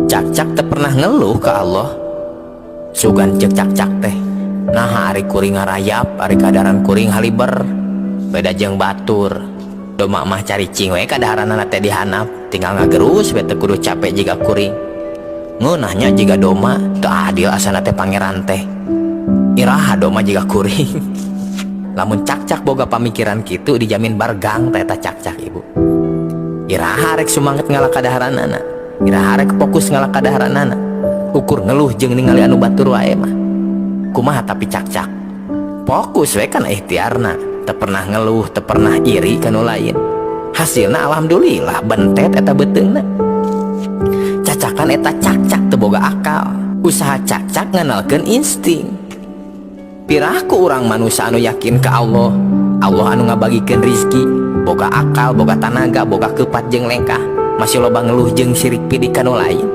Cakcak teu pernah ngeluh ke Allah. Sugan cek cakcak teh, "Nah, ari kuring ngarayap, ari kadaharan kuring haliber, beda jeung batur. Domba mah caricing we, kadaharanana teh dihandap, tinggal ngagerus we, teu kudu capek jiga kuring. Ngeunah nya jiga domba. Teu adil asana teh Pangeran teh. Iraha domba jiga kuring?" Lamun cakcak boga pamikiran kitu, dijamin bargang teh eta cakcak, Ibu. Iraha rek sumanget ngala kadaharanana? Iraha rek fokus ngala kadaharanana? Ukur ngeluh jeung ningali anu batur wae mah. Kumaha tapi cakcak fokus we kana ikhtiarna, teu pernah ngeluh, teu pernah iri kanu lain. Hasilna alhamdulillah bentet eta beuteungna. Cacakan eta cakcak teu boga akal. Usaha cakcak ngandalkeun insting. Piraku urang manusia anu yakin ke Allah, Allah anu ngabagikeun rizki, boga akal, boga tanaga, boga kepat jeung lengkah, masih loba ngeluh jeung sirik pidik kanu lain.